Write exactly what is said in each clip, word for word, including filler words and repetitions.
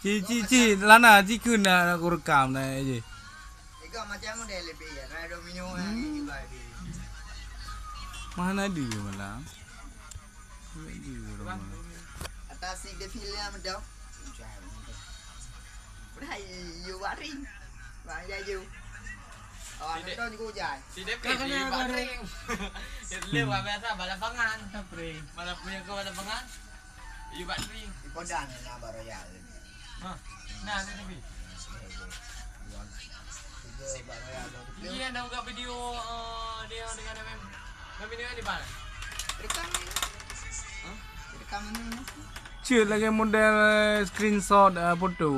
Ci, ci, ci, lana, ci kheun na, na kurekam na, ji. Iko macam model lebih ya, na domino na, hmm, juga lebih. Mana dia malam? Mana dia malam? Atas ni dia film dah. Udah, you waring. Bang Jaju. Oh, nonton juga hujan. Si Depi, si Batring. Dia lewat biasa, balapangan. Balapangan ke balapangan? Di Batri. Di Podang na baroya. Ha. Nah, ni tapi. Iya, nak buka video, eh, dia dengan M M. Kami ni di mana? Rekam ni. Hah? Rekam ni. Cek lagi model, eh, screenshot, eh, foto.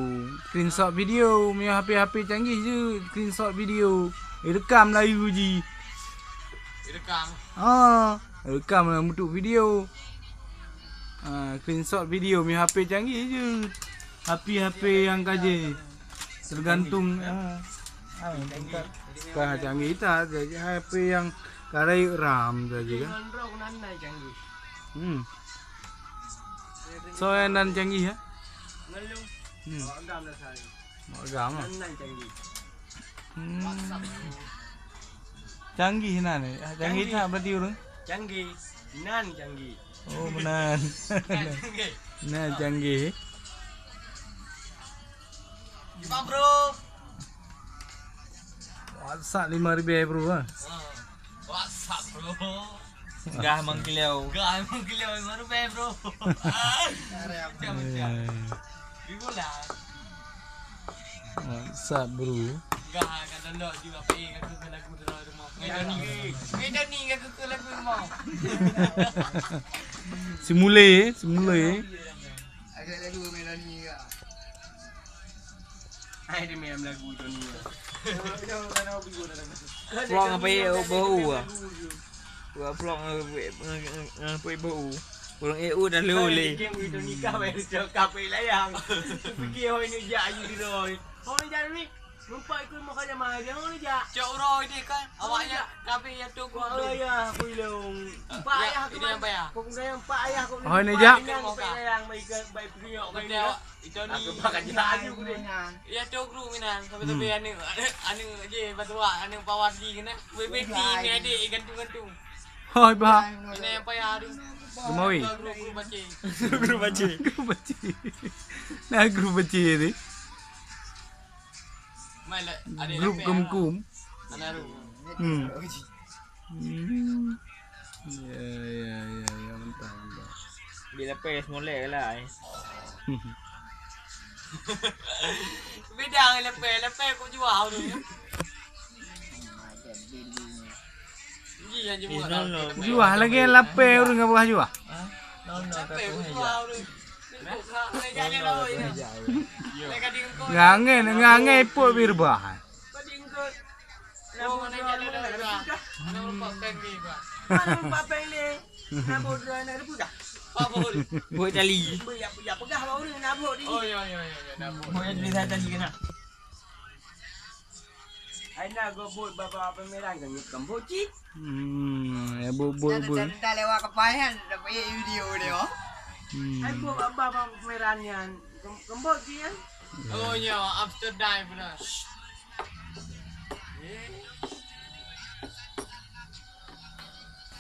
Screenshot video. Punya H P-H P canggih je screenshot video. Eh, rekam layu ji. Rekam. Ha, rekam dalam bentuk video. Ha, screenshot video mi H P canggih je. H P-H P yang kaji. Tergantung, ha. Ha, tingkat. Ka canggih tak, jadi H P yang karai RAM saja kan. Hmm. So yang nan canggih ya. Hmm. Agam lah. Hmm. Canggih nan, eh? Canggih. Canggih. That berarti urang? Canggih. Nan canggih. Oh, nan. Nan canggih. Nan canggih. Gimana, bro? WhatsApp lima ribu, bro, ah. Ha. WhatsApp, bro. Gah mengkeliau. Gah mengkeliau, baru bae, bro. Macam-macam. Eh. Di bola. Sat, bro. Gah, kata lok juga, apa, eh, kata ke lagu dalam rumah. Ngai Doni. Ngai Doni, kata ke lagu rumah. Semula, eh, semula, eh. Ada lagu Melani ke? Hai, dia main lagu Doni. Pulang apa, eh, bau, ah? Gua vlog ngan, ngan, ngan pui bau. Urang E U dah lé oleh. Game itu nikah, weh, cok kape layang. Fikir hoi ni jak ayu di roi. Hoi jak ni. Nampak ikut muka jamaah dia, hoi jak. Cok roi dia kan. Awaknya kape ya tu. Wah, ya, aku ilong. Empat ayah aku. Ini yang payah. Kau kena yang empat ayah aku. Hoi ni jak. Layang baik, baik penyok baik. Betul. Aku pakai jahat je aku ni. Ya tu guru mina. Sampai-sampai aneuk, aneuk je batu wak, aneuk pawar ji kena. Wei beti ni adik gantung-gantung. Hoi bah. Ini yang payah tu. Gemawi. Guru, guru baca. Guru baca. Guru baca. Nah, guru baca ni. Mai lah, adik. Grup lapar. Kum-kum. Anak tu. Hmm. Hmm. Ya, ya, ya, ya, mantap, mantap. Bila pes molek lah, eh. Beda dengan lepeh, lepeh kok jual tu. Ji yang jemur. Jual lagi lapeh urang apa jual? Lepeh kok jual tu. Ngangen, ngangen ipot birbah. Oh, mana jadi dah. Mana nampak peng ni, Pak? Mana nampak peng ni? Nabok dua anak dia peugah. Buat tali. Buat ya, ya peugah baru ni nabok ni. Oh, ya, ya, ya, ya, nabok. Buat yang tulisan tali kena. Hai na go buat baba pameran kan, kan bocik. Hmm, ya, buat, buat, buat. Dah lewat kepayan, dapat video dia. Hmm. Hai buat baba pameran yang, kan, kan bocik kan? Oh, ya, after die pula.